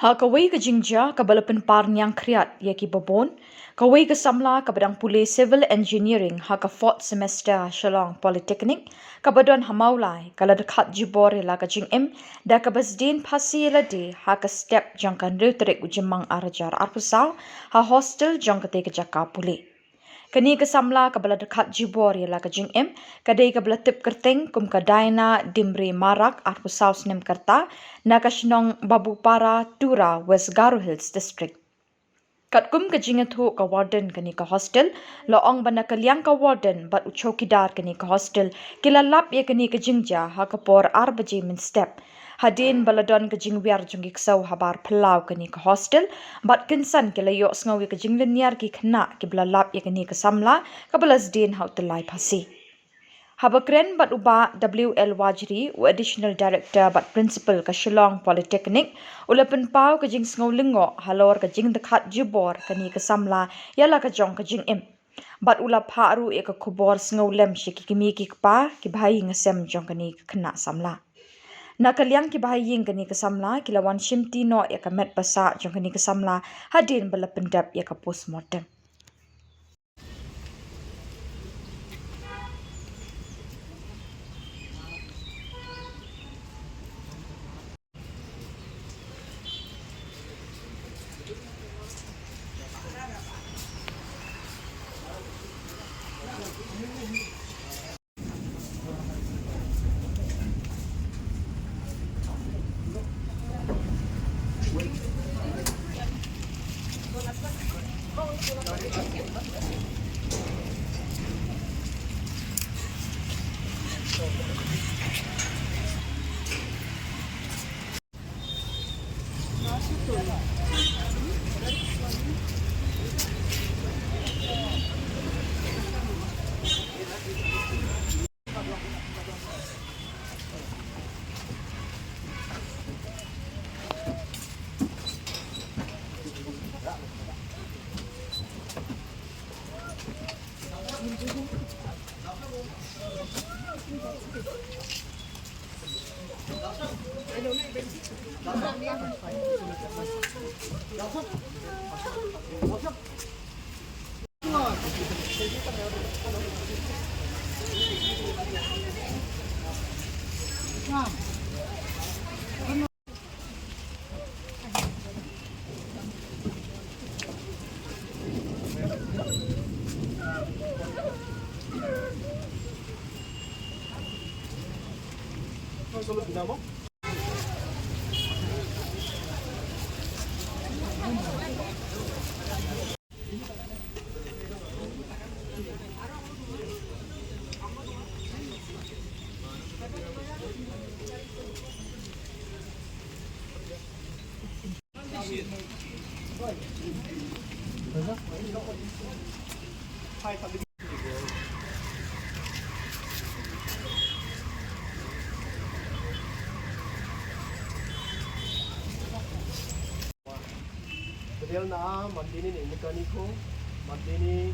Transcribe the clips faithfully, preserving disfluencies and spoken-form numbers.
Ha kawei ka jingjia kaba la pynpar niang khriat ïa ki babun, kawei ka samla kaba dang pule Civil Engineering ha ka fourth semester Shillong Polytechnic, kaba don ha Mawlai, ka la dkhat jubor ïa la ka jingim da kaba sdien phasi ïa lade ha ka step jong ka hynriew tarik u Jymmang ar hajar arphew saw ha hostel jong katei ka jaka pule. Kane ka samla kaba la dkhat jubor ïa la ka jingim ka dei kaba la tip kyrteng kum ka Diana Dimre Marak, arphew saw snem ka rta, na ka shnong Babupara, Tura, West Garo Hills District. Katkum ka jingïathuh ka warden kane ka hostel, la ong ba na ka liang ka warden bad u chowkidar kane ka hostel ki la lap ïa kane ka jingjia ha ka por ar baje mynstep. Hadien ba la don ka jingwiar jong ki ksew habar phyllaw kane ka hostel, bad kynsan ki la ïohsngew ïa ka jinglynñiar ki khynnah kiba la lap ïa kane ka samla kaba la sdien ha u tyllai phasi. Haba kren bad u Bah W L Wajri, u Additional Director bad Principal ka Shillong Polytechnic, u la pynpaw ka jingsngew lyngngoh halor ka jingdkhat jubor kane ka samla ïa la ka jong ka jingim. Bad u la phah ruh ïa ka khubor sngewlem sha ki kmie ki kpa, ki bahaïing hasem jong kane ka khynnah samla. Na ka liang ki bahaïing kane ka samla ki la wan shimti noh ïa ka met ba sah jong kane ka samla hadien ba la pyndep ïa ka postmortem. Bdel na a mandeni ne mekani ko, mandeni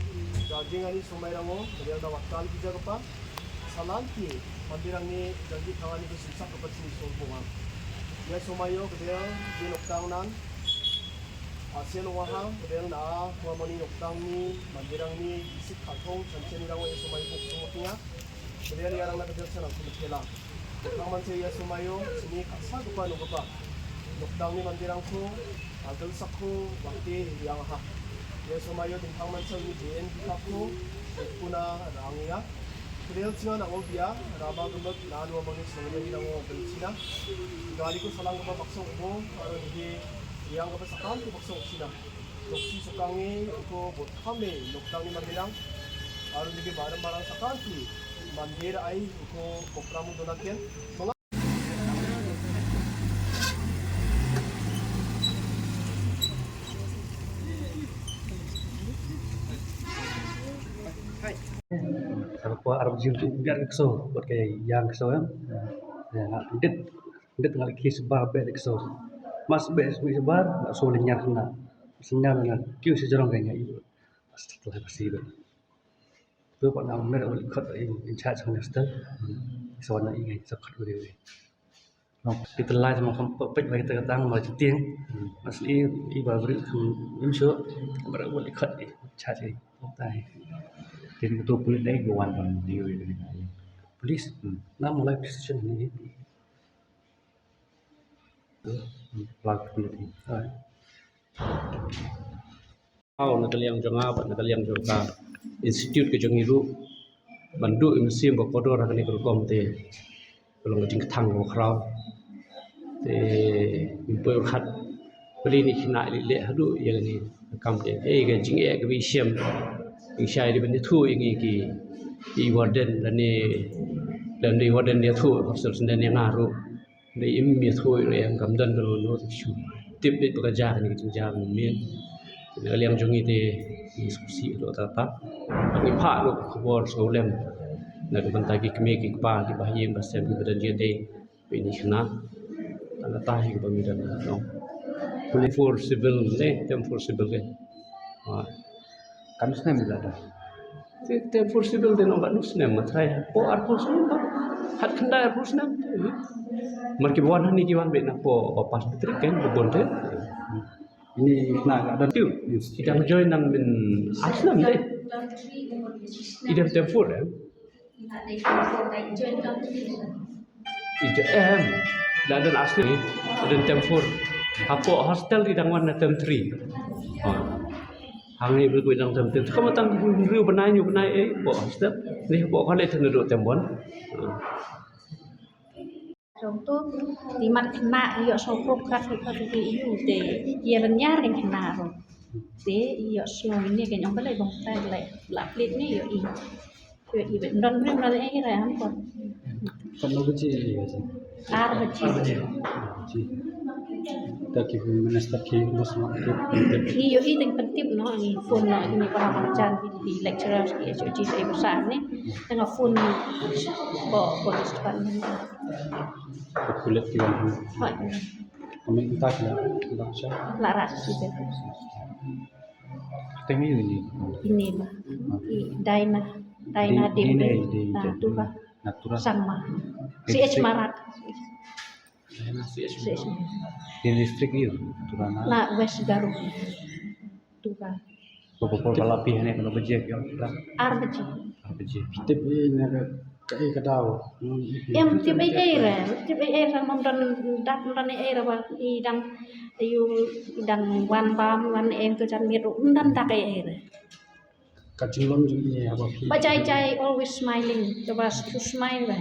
jajing ani somai rango, bdel na wakal bija kapa, salan ki mandirang ni janji thangani ko sumsak kapa sini sorbonga. Ia somaio bdel di noktang nan, asen waha, bdel na a kuamani noktang ni, mandirang ni, isik khatong, sancheni rango ia somai ko kusung wakinga, bdel ia rang na bdel sana sumkela. Nang man se ia somaio, sini kasa kapa no kapa. Noktang ni mandirang ko, agel sakho, wakte, yang ha. Ia somaio dingthang man se ini B N B ka ko, kuna rang ia. Kedel singa na obia, rama gemek, na dua mangis, nang lagi rang obel sina. Gali ko salang kapa baksong bo, aro ni yang kapa sakam ko baksong sina. Loksi sukangi, ko bot kame, noktang ni mandirang. Aro ni barang barang sakam ki, mandir ai, ko program donaken. Sa ko arab jil tu biar kso, buat kaya yang kso ya. Ya, ngat dit, dit ngat lagi sebar bek kso. Mas bek sebar, ngat so lenyar kena. Senyar na kiu sejrong kaya i. Setelah pasti bek. Tu pak na mer ul khat in, in charge minister. So na i ngai so khat uri uri. Kita lai sama kam pek bai kita katang ma jentiang. Mas i i ba beri kam insyo bara wali khat i chat i tai. Tin ketua polis dai go wan ban dia i. Polis. Hmm. Na mulai police station ni. Plug ni. Hai. Hau na ka liang jong nga bad na ka liang jong ka institute ka jong ngi ruh ban duh ïa ka mynsiem ba kordor ha kane ka rukom te ka long ka jingkthang kaba khraw. Te ngim poi khat pali ni khynnah leh leh haduh ïa kane ka kam te ei ka jingeh kaba i shem. Ïa shai dei ban ïathuh ïa ngi ki i warden lane lane warden ïathuh hostel senden ïa nga ruh. Dei im ïathuh ïa em kam don kano kano te shu tip beit ba ka jia kane ka jingjia kane miet. Na ka liang jong ngi te ngi sngewsih ruh kata kata. Ngi phah ruh ka khubor sngewlem na ka bynta ki kmie ki kpa ki bahaïing bahasem kiba don jingïadei bad ine i khynnah. Tang kata hi kaba ngi don, no. Tem four civil ne, tem four civil ke. Ha. Kam snem ila da. Te, tem four civil te nong katno snem ma trai. Hapoh arphew snem ba. Hatkhyndai arphew snem. Mar kiba wan hangne ki wan beit napoh ba pass matric kan ba bun te. Ine i khynnah ka don. Tiu. I dang join nang min ar snem te. I dang tem four eh. I jo-, em, la don ar snem, la don tem four. Hapoh hostel i dang wan na tem three. Ha. Hangne ba i dang tem three. Ka ma tang briew bnai hynñiew bnai eh, hapoh hostel. Te hapoh college te naduh tem one. Ha. Jong to, te mat khynnah ïoh sngewthuh ka ki ka ki ïoh te ïa rynïar ki khynnah ruh. Te ïoh sngew ine ka ong balei bong tai leh la plit ne ïoh i. Ïoh i bad don rim la ei ra am ko. Katno baje ïa ka? Ar baje. Ar baje. Ta ki minister ki mos ma ki. Ïoh i dang pyntip no, ngi phone no ngi para marjan ki lecturer ki H O G te basa ni. Tang phone ko police department. Ko pulit ki wan. Hooid. Kami kita ki la, kita sha. La ras kita. Teng ini. Ini ba. I Daina, Daina Di-, Dina Dimri. Di-, Di-, Natura. Natura. Sangma. Di-, C H Di-, Marat. Daina C H C H Marat. Marat. Di district ini, Natura na. La West Garo. Tura. Ko ko ko la pi hane ko baje ko la. Ar baje. Ar baje. Tip i ne ka, ka i ka daw. Em tip i ei re, tip i ei re mam don dak don i ei re ba i dang yu i dang wan bam wan em to jan miet ru don dak i ei re. Ka jinglong jong i haba pi. Ba jai jai always smiling, to ba to smile ba.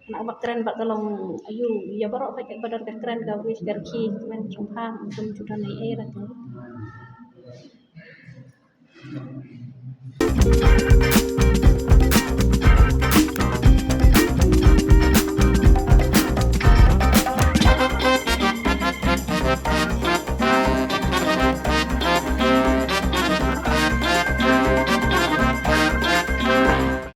Na ba kren ba ka long ayu ya baroh ba ba don ka kren ka wis ka ki men jong ha jong juda i ei re to.